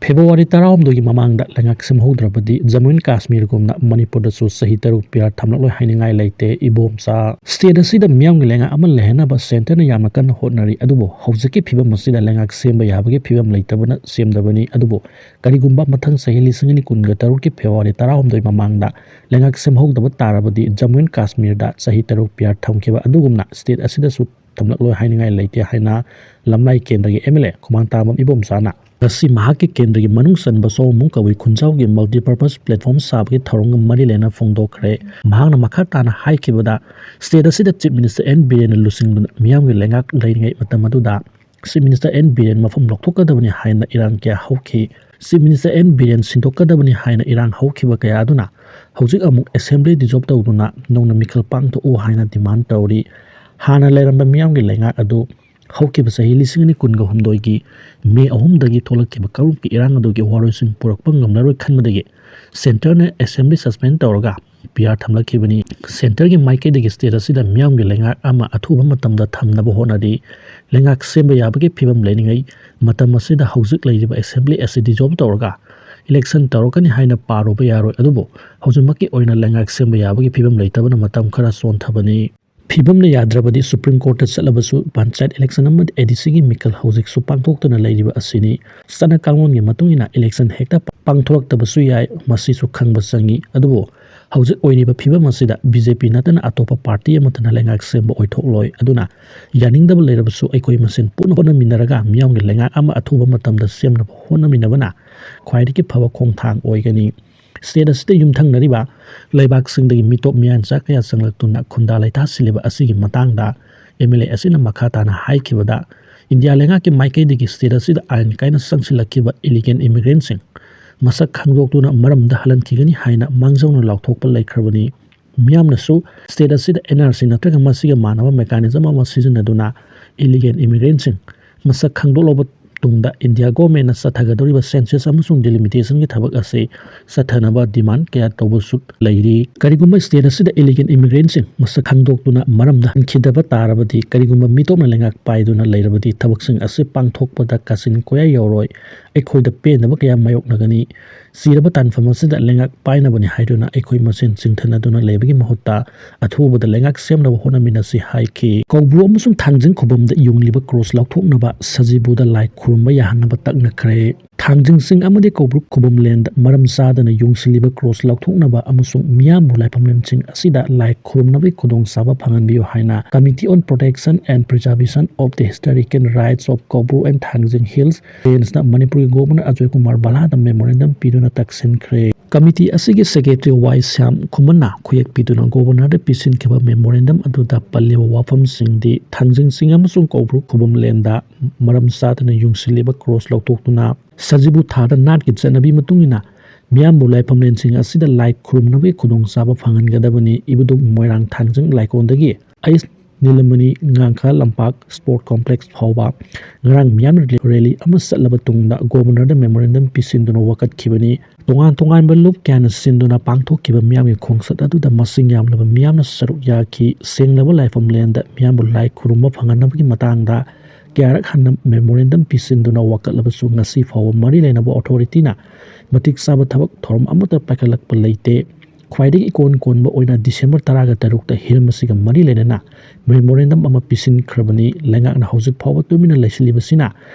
ꯐꯦꯕ꯭ꯔꯨꯋꯥꯔꯤ ꯇꯔꯥꯍꯨꯝꯗꯣꯏꯒꯤ ꯃꯃꯥꯡꯗ ꯂꯩꯉꯥꯛ ꯁꯦꯝꯍꯧꯗ꯭ꯔꯕꯗꯤ ꯖꯝꯃꯨ ꯑꯦꯟ ꯀꯥꯁꯃꯤꯔꯒꯨꯝꯅ ꯃꯅꯤꯄꯨꯔꯗꯁꯨ ꯆꯍꯤ ꯇꯔꯨꯛ ꯄꯤꯌꯥꯔ ꯊꯝꯂꯛꯂꯣꯏ ꯍꯥꯏꯅꯤꯡꯉꯥꯏ ꯂꯩꯇꯦ꯫ ꯏꯕꯣꯝꯆꯥ, ꯁ꯭ꯇꯦꯠ ꯑꯁꯤꯗ ꯃꯤꯌꯥꯝꯒꯤ ꯂꯩꯉꯥꯛ ꯑꯃ ꯂꯩꯍꯟꯅꯕ ꯁꯦꯟꯇꯔꯅ ꯌꯥꯝꯅ ꯀꯟꯅ ꯍꯣꯠꯅꯔꯤ, ꯑꯗꯨꯕꯨ ꯍꯧꯖꯤꯛꯀꯤ ꯐꯤꯕꯝ ꯑꯁꯤꯗ ꯂꯩꯉꯥꯛ ꯁꯦꯝꯕ ꯌꯥꯕꯒꯤ ꯐꯤꯕꯝ ꯂꯩꯇꯕꯅ ꯁꯦꯝꯗꯕꯅꯤ꯫ ꯑꯗꯨꯕꯨ ꯀꯔꯤꯒꯨꯝꯕ ꯃꯊꯪ ꯆꯍꯤ ꯂꯤꯁꯤꯡ ꯑꯅꯤ ꯀꯨꯟꯒ ꯇꯔꯨꯛꯀꯤ ꯐꯦꯕ꯭ꯔꯨꯋꯥꯔꯤ ꯇꯔꯥꯍꯨꯝꯗꯣꯏ ꯃꯃꯥꯡꯗ ꯂꯩꯉꯥꯛ ꯁꯦꯝꯍꯧꯗꯕ ꯇꯥꯔꯕꯗꯤ ꯖꯝꯃꯨ ꯑꯦꯟ ꯀꯥꯁꯃꯤꯔꯗ ꯆꯍꯤ ꯇꯔꯨꯛ ꯄꯤꯌꯥꯔ ꯊꯝꯈꯤꯕ ꯑꯗꯨꯒꯨꯝꯅ ꯁ꯭ꯇꯦꯠ ꯑꯁꯤꯗꯁꯨ ꯊꯝꯂꯛꯂꯣꯏ ꯍꯥꯏꯅꯤꯡꯉꯥꯏ ꯂꯩꯇꯦ ꯍꯥꯏꯅ ꯂꯝꯂꯥꯏ ꯀꯦꯟꯗ꯭ꯔꯒꯤ ꯑꯦꯝ ꯑꯦꯜ ꯑꯦ ꯈꯨꯃꯥꯡ ꯇꯥꯕꯝ ꯏꯕꯣꯝꯆꯥꯅ ꯉꯁꯤ ꯃꯍꯥꯛꯀꯤ ꯀꯦꯟꯗ꯭ꯔꯒꯤ ꯃꯅꯨꯡ ꯆꯟꯕ ꯁꯑꯣꯝꯕꯨꯡ ꯀꯕꯨꯏ ꯈꯨꯟꯖꯥꯎꯒꯤ multipurpose platform ꯁꯥꯕꯒꯤ ꯊꯧꯔꯝꯒ ꯃꯔꯤ ꯂꯩꯅ ꯐꯣꯡꯗꯣꯛꯈ꯭ꯔꯦ꯫ ꯃꯍꯥꯛꯅ ꯃꯈꯥ ꯇꯥꯅ ꯍꯥꯏꯈꯤꯕꯗ, ꯁ꯭ꯇꯦꯠ ꯑꯁꯤꯗ ꯆꯤꯐ ꯃꯤꯅꯤꯁꯇꯔ ꯑꯦꯟ ꯕꯤꯔꯦꯟꯅ ꯂꯨꯆꯤꯡꯗꯨꯅ ꯃꯤꯌꯥꯝꯒꯤ ꯂꯩꯉꯥꯛ ꯂꯩꯔꯤꯉꯩ ꯃꯇꯝ ꯑꯗꯨꯗ ꯆꯤꯐ ꯃꯤꯅꯤꯁꯇꯔ ꯑꯦꯟ ꯕꯤꯔꯦꯟ ꯃꯐꯝ ꯂꯧꯊꯣꯛꯀꯗꯕꯅꯤ ꯍꯥꯏꯅ ꯏꯔꯥꯡ ꯀꯌꯥ ꯍꯧꯈꯤ꯫ ꯆꯤꯐ ꯃꯤꯅꯤꯁꯇꯔ ꯑꯦꯟ ꯕꯤꯔꯦꯟ ꯁꯤꯟꯗꯣꯛꯀꯗꯕꯅꯤ ꯍꯥꯏꯅ ꯏꯔꯥꯡ ꯍꯧꯈꯤꯕ ꯀꯌꯥ ꯑꯗꯨꯅ ꯍꯧꯖꯤꯛ ꯑꯃꯨꯛ assembly dissolve ꯇꯧꯗꯨꯅ ꯅꯧꯅ ꯃꯤꯈꯜ ꯄꯥꯡꯊꯣꯛꯎ ꯍꯥꯏꯅ demand ꯇꯧꯔꯤ꯫ ꯍꯥꯟꯅ ꯂꯩꯔꯝꯕ ꯃꯤꯌꯥꯝꯒꯤ ꯂꯩꯉꯥꯛ ꯑꯗꯨ ꯍꯧꯈꯤꯕ ꯆꯍꯤ ꯂꯤꯁꯤꯡ ꯑꯅꯤ ꯀꯨꯟꯒ ꯍꯨꯝꯗꯣꯏꯒꯤ ꯃꯦ ꯑꯍꯨꯝꯗꯒꯤ ꯊꯣꯛꯂꯛꯈꯤꯕ ꯀꯥꯡꯂꯨꯞꯀꯤ ꯏꯔꯥꯡ ꯑꯗꯨꯒꯤ ꯋꯥꯔꯣꯏꯁꯤꯟ ꯄꯨꯔꯛꯄ ꯉꯝꯂꯔꯣꯏ ꯈꯟꯕꯗꯒꯤ ꯁꯦꯟꯇꯔꯅ assembly suspend ꯇꯧꯔꯒ ꯄꯤꯌꯥꯔ ꯊꯝꯂꯛꯈꯤꯕꯅꯤ꯫ ꯁꯦꯟꯇꯔꯒꯤ ꯃꯥꯏꯀꯩꯗꯒꯤ ꯁ꯭ꯇꯦꯠ ꯑꯁꯤꯗ ꯃꯤꯌꯥꯝꯒꯤ ꯂꯩꯉꯥꯛ ꯑꯃ ꯑꯊꯨꯕ ꯃꯇꯝꯗ ꯊꯝꯅꯕ ꯍꯣꯠꯅꯔꯤ꯫ ꯂꯩꯉꯥꯛ ꯁꯦꯝꯕ ꯌꯥꯕꯒꯤ ꯐꯤꯕꯝ ꯂꯩꯔꯤꯉꯩ ꯃꯇꯝ ꯑꯁꯤꯗ ꯍꯧꯖꯤꯛ ꯂꯩꯔꯤꯕ assembly ꯑꯁꯤ dissolve ꯇꯧꯔꯒ election ꯇꯧꯔꯛꯀꯅꯤ ꯍꯥꯏꯅ ꯄꯥꯔꯨꯕ ꯌꯥꯔꯣꯏ꯫ ꯑꯗꯨꯕꯨ ꯍꯧꯖꯤꯛꯃꯛꯀꯤ ꯑꯣꯏꯅ ꯂꯩꯉꯥꯛ ꯁꯦꯝꯕ ꯌꯥꯕꯒꯤ ꯐꯤꯕꯝ ꯂꯩꯇꯕꯅ ꯃꯇꯝ ꯈꯔ ꯁꯣꯟꯊꯕꯅꯤ꯫ ꯐꯤꯕꯝꯅ ꯌꯥꯗ꯭ꯔꯕꯗꯤ ꯁꯨꯄ꯭ꯔꯤꯝ ꯀꯣꯔꯠꯇ ꯆꯠꯂꯕꯁꯨ ꯄꯟꯆꯥꯌꯠ election ꯑꯃꯗꯤ ꯑꯦ ꯗꯤ ꯁꯤꯒꯤ ꯃꯤꯈꯜ ꯍꯧꯖꯤꯛꯁꯨ ꯄꯥꯡꯊꯣꯛꯇꯨꯅ ꯂꯩꯔꯤꯕ ꯑꯁꯤꯅꯤ꯫ ꯆꯠꯅ ꯀꯥꯡꯂꯣꯟꯒꯤ ꯃꯇꯨꯡ ꯏꯟꯅ election ꯍꯦꯛꯇ ꯄꯥꯡꯊꯣꯔꯛꯇꯕꯁꯨ ꯌꯥꯏ, ꯃꯁꯤꯁꯨ ꯈꯪꯕ ꯆꯪꯏ꯫ ꯑꯗꯨꯕꯨ ꯍꯧꯖꯤꯛ ꯑꯣꯏꯔꯤꯕ ꯐꯤꯕꯝ ꯑꯁꯤꯗ ꯕꯤ ꯖꯦ ꯄꯤ ꯅꯠꯇꯅ ꯑꯇꯣꯞꯄ ꯄꯥꯔꯇꯤ ꯑꯃꯠꯇꯅ ꯂꯩꯉꯥꯛ ꯁꯦꯝꯕ ꯑꯣꯏꯊꯣꯛꯂꯣꯏ꯫ ꯑꯗꯨꯅ ꯌꯥꯅꯤꯡꯗꯕ ꯂꯩꯔꯕꯁꯨ ꯑꯩꯈꯣꯏ ꯃꯁꯦꯟ ꯄꯨꯟꯅ ꯍꯣꯠꯅꯃꯤꯟꯅꯔꯒ ꯃꯤꯌꯥꯝꯒꯤ ꯂꯩꯉꯥꯛ ꯑꯃ ꯑꯊꯨꯕ ꯃꯇꯝꯗ ꯁꯦꯝꯅꯕ ꯍꯣꯠꯅꯃꯤꯟꯅꯕꯅ ꯈ꯭ꯋꯥꯏꯗꯒꯤ ꯐꯕ ꯈꯣꯡꯊꯥꯡ ꯑꯣꯏꯒꯅꯤ꯫ ꯁ꯭ꯇꯦꯠ ꯑꯁꯤꯗ ꯌꯨꯝꯊꯪꯅꯔꯤꯕ ꯂꯩꯕꯥꯛꯁꯤꯡꯗꯒꯤ ꯃꯤꯇꯣꯞ ꯃꯤꯌꯥꯟꯆꯥ ꯀꯌꯥ ꯆꯪꯂꯛꯇꯨꯅ ꯈꯨꯟꯗꯥ ꯂꯩꯇꯥ ꯁꯤꯜꯂꯤꯕ ꯑꯁꯤꯒꯤ ꯃꯇꯥꯡꯗ ꯑꯦꯝ ꯑꯦꯜ ꯑꯦ ꯑꯁꯤꯅ ꯃꯈꯥ ꯇꯥꯅ ꯍꯥꯏꯈꯤꯕꯗ, ꯏꯟꯗꯤꯌꯥ ꯂꯩꯉꯥꯛꯀꯤ ꯃꯥꯏꯀꯩꯗꯒꯤ ꯁ꯭ꯇꯦꯠ ꯑꯁꯤꯗ ꯑꯥꯏꯟ ꯀꯥꯏꯅ ꯆꯪꯁꯤꯜꯂꯛꯈꯤꯕ illegal immigrantꯁꯤꯡ ꯃꯁꯛ ꯈꯪꯗꯣꯛꯇꯨꯅ ꯃꯔꯝꯗ ꯍꯜꯍꯟꯈꯤꯒꯅꯤ ꯍꯥꯏꯅ ꯃꯥꯡꯖꯧꯅ ꯂꯥꯎꯊꯣꯛꯄ ꯂꯩꯈ꯭ꯔꯕꯅꯤ꯫ ꯃꯤꯌꯥꯝꯅꯁꯨ ꯁ꯭ꯇꯦꯠ ꯑꯁꯤꯗ ꯑꯦꯟ ꯑꯥꯔ ꯁꯤ ꯅꯠꯇ꯭ꯔꯒ ꯃꯁꯤꯒ ꯃꯥꯟꯅꯕ mechanism ꯑꯃ ꯁꯤꯖꯤꯟꯅꯗꯨꯅ illegal immigrantꯁꯤꯡ ꯃꯁꯛ ꯈꯪꯗꯣꯛꯂꯕ ꯇꯨꯡꯗ ꯏꯟꯗꯤꯌꯥ ꯒꯣꯔꯃꯦꯟꯅ ꯆꯠꯊꯒꯗꯧꯔꯤꯕ ꯁꯦꯟꯁꯁ ꯑꯃꯁꯨꯡ ꯗꯤꯂꯤꯃꯤꯇꯦꯁꯟꯒꯤ ꯊꯕꯛ ꯑꯁꯤ ꯆꯠꯊꯅꯕ ꯗꯤꯃꯥꯟ ꯀꯌꯥ ꯇꯧꯕꯁꯨ ꯂꯩꯔꯤ꯫ ꯀꯔꯤꯒꯨꯝꯕ ꯁ꯭ꯇꯦꯠ ꯑꯁꯤꯗ ꯏꯂꯤꯒꯦꯜ ꯏꯃꯤꯒ꯭ꯔꯦꯟꯁꯤꯡ ꯃꯁꯛ ꯈꯪꯗꯣꯛꯇꯨꯅ ꯃꯔꯝꯗ ꯍꯟꯈꯤꯗꯕ ꯇꯥꯔꯕꯗꯤ, ꯀꯔꯤꯒꯨꯝꯕ ꯃꯤꯇꯣꯞꯅ ꯂꯩꯉꯥꯛ ꯄꯥꯏꯗꯨꯅ ꯂꯩꯔꯕꯗꯤ, ꯊꯕꯛꯁꯤꯡ ꯑꯁꯤ ꯄꯥꯡꯊꯣꯛꯄꯗ ꯀꯥꯆꯤꯟ ꯀꯣꯌꯥ ꯌꯧꯔꯣꯏ꯫ ꯑꯩꯈꯣꯏꯗ ꯄꯦꯟꯗꯕ ꯀꯌꯥ ꯃꯥꯌꯣꯛꯅꯒꯅꯤ꯫ ꯆꯤꯔꯕ ꯇꯥꯟꯐꯝ ꯑꯁꯤꯗ ꯂꯩꯉꯥꯛ ꯄꯥꯏꯅꯕꯅꯤ ꯍꯥꯏꯗꯨꯅ ꯑꯩꯈꯣꯏ ꯃꯁꯦꯟ ꯆꯤꯡꯊꯅꯗꯨꯅ ꯂꯩꯕꯒꯤ ꯃꯍꯨꯠꯇ ꯑꯊꯨꯕꯗ ꯂꯩꯉꯥꯛ ꯁꯦꯝꯅꯕ ꯍꯣꯠꯅꯃꯤꯟꯅꯁꯤ ꯍꯥꯏꯈꯤ꯫ ꯀꯧꯕ꯭ꯔꯨ ꯑꯃꯁꯨꯡ ꯊꯥꯡꯖꯤꯡ ꯈꯨꯕꯝꯗ ꯌꯨꯡꯂꯤꯕ ꯀ꯭ꯔꯣꯁ ꯂꯧꯊꯣꯛꯅꯕ ꯁꯖꯤꯕꯨꯗ ꯂꯥꯏ ꯈꯨꯔꯨꯝꯕ ꯌꯥꯍꯟꯅꯕ ꯇꯛꯅꯈ꯭ꯔꯦ꯫ ꯊꯥꯡꯖꯤꯡ ꯆꯤꯡ ꯑꯃꯗꯤ ꯀꯧꯕ꯭ꯔꯨ ꯈꯨꯕꯝ ꯂꯦꯟꯗ ꯃꯔꯝ ꯆꯥꯗꯅ ꯌꯨꯡꯁꯤꯜꯂꯤꯕ ꯀ꯭ꯔꯣꯁ ꯂꯧꯊꯣꯛꯅꯕ ꯑꯃꯁꯨꯡ ꯃꯤꯌꯥꯝꯕꯨ ꯂꯥꯏꯐꯝꯂꯦꯟꯁꯤꯡ ꯑꯁꯤꯗ ꯂꯥꯏ ꯈꯨꯔꯨꯝꯅꯕꯒꯤ ꯈꯨꯗꯣꯡꯆꯥꯕ ꯐꯪꯍꯟꯕꯤꯌꯨ ꯍꯥꯏꯅ Committee on Protection and Preservation of the Historical Rights of Kaubru and Thangjing Hills Rangeꯅ ꯃꯅꯤꯄꯨꯔꯒꯤ ꯒꯣꯕꯔꯅꯔ ꯑꯖꯣꯏ ꯀꯨꯃꯥꯔ ꯚꯜꯂꯥꯗ ꯃꯦꯃꯣꯔꯦꯟꯗꯝ ꯄꯤꯗꯨꯅ ꯇꯛꯁꯤꯟꯈ꯭ꯔꯦ꯫ ꯀꯃꯤꯇꯤ ꯑꯁꯤꯒꯤ ꯁꯦꯀ꯭ꯔꯦꯇꯔꯤ ꯋꯥꯏ ꯁ꯭ꯌꯥꯝ ꯈꯨꯃꯟꯅ ꯈꯨꯌꯦꯛ ꯄꯤꯗꯨꯅ ꯒꯣꯕꯔꯅꯔꯗ ꯄꯤꯁꯤꯟꯈꯤꯕ ꯃꯦꯃꯣꯔꯦꯟꯗꯝ ꯑꯗꯨꯗ ꯄꯜꯂꯤꯕ ꯋꯥꯐꯝꯁꯤꯡꯗꯤ ꯊꯥꯡꯖꯤꯡ ꯆꯤꯡ ꯑꯃꯁꯨꯡ ꯀꯧꯕ꯭ꯔꯨ ꯈꯨꯕꯝ ꯂꯦꯟꯗ ꯃꯔꯝ ꯆꯥꯗꯅ ꯌꯨꯡꯁꯤꯜꯂꯤꯕ ꯀ꯭ꯔꯣꯁ ꯂꯧꯊꯣꯛꯇꯨꯅ ꯁꯖꯤꯕꯨ ꯊꯥꯗ ꯅꯥꯠꯀꯤ ꯆꯠꯅꯕꯤ ꯃꯇꯨꯡ ꯏꯟꯅ ꯃꯤꯌꯥꯝꯕꯨ ꯂꯥꯏꯐꯝꯂꯦꯟꯁꯤꯡ ꯑꯁꯤꯗ ꯂꯥꯏ ꯈꯨꯔꯨꯝꯅꯕꯒꯤ ꯈꯨꯗꯣꯡꯆꯥꯕ ꯐꯪꯍꯟꯒꯗꯕꯅꯤ꯫ ꯏꯕꯨꯙꯧ ꯃꯣꯏꯔꯥꯡ ꯊꯥꯡꯖꯤꯡ ꯂꯥꯏꯀꯣꯟꯗꯒꯤ ꯑꯩꯁ ꯅꯤꯂꯃꯅꯤ ꯉꯥꯡꯈ ꯂꯝꯄꯥꯛ ꯁ꯭ꯄꯣꯔꯠ ꯀꯣꯝꯄ꯭ꯂꯦꯛꯁ ꯐꯥꯎꯕ ꯉꯔꯥꯡ ꯃꯤꯌꯥꯝꯅ ꯔꯦꯂꯤ ꯑꯃ ꯆꯠꯂꯕ ꯇꯨꯡꯗ ꯒꯣꯕꯔꯅꯔꯗ ꯃꯦꯃꯣꯔꯦꯟꯗꯝ ꯄꯤꯁꯤꯟꯗꯨꯅ ꯋꯥꯀꯠꯈꯤꯕꯅꯤ꯫ ꯇꯣꯉꯥꯟ ꯇꯣꯉꯥꯟꯕ ꯂꯨꯞ ꯀꯌꯥꯅ ꯁꯤꯟꯗꯨꯅ ꯄꯥꯡꯊꯣꯛꯈꯤꯕ ꯃꯤꯌꯥꯝꯒꯤ ꯈꯣꯡꯆꯠ ꯑꯗꯨꯗ ꯃꯁꯤꯡ ꯌꯥꯝꯂꯕ ꯃꯤꯌꯥꯝꯅ ꯁꯔꯨꯛ ꯌꯥꯈꯤ꯫ ꯁꯦꯡꯂꯕ ꯂꯥꯏꯐꯝꯂꯦꯟꯗ ꯃꯤꯌꯥꯝꯕꯨ ꯂꯥꯏ ꯈꯨꯔꯨꯝꯕ ꯐꯪꯍꯟꯅꯕꯒꯤ ꯃꯇꯥꯡꯗ ꯀꯌꯥꯔꯛ ꯍꯟꯅ ꯃꯦꯃꯣꯔꯦꯟꯗꯝ ꯄꯤꯁꯤꯟꯗꯨꯅ ꯋꯥꯀꯠꯂꯕꯁꯨ ꯉꯁꯤ ꯐꯥꯎꯕ ꯃꯔꯤ ꯂꯩꯅꯕ ꯑꯣꯊꯣꯔꯤꯇꯤꯅ ꯃꯇꯤꯛ ꯆꯥꯕ ꯊꯕꯛ ꯊꯧꯔꯝ ꯑꯃꯠꯇ ꯄꯥꯏꯈꯠꯂꯛꯄ ꯂꯩꯇꯦ꯫ ꯈ꯭ꯋꯥꯏꯗꯒꯤ ꯏꯀꯣꯟ ꯀꯣꯟꯕ ꯑꯣꯏꯅ ꯗꯤꯁꯦꯝꯕꯔ ꯇꯔꯥꯒ ꯇꯔꯨꯛꯇ ꯍꯤꯔꯝ ꯑꯁꯤꯒ ꯃꯔꯤ ꯂꯩꯅꯅ ꯃꯦꯃꯣꯔꯦꯟꯗꯝ ꯑꯃ ꯄꯤꯁꯤꯟꯈ꯭ꯔꯕꯅꯤ꯫ ꯂꯩꯉꯥꯛꯅ ꯍꯧꯖꯤꯛ ꯐꯥꯎꯕ ꯇꯨꯃꯤꯟꯅ ꯂꯩꯁꯤꯜꯂꯤꯕꯁꯤꯅ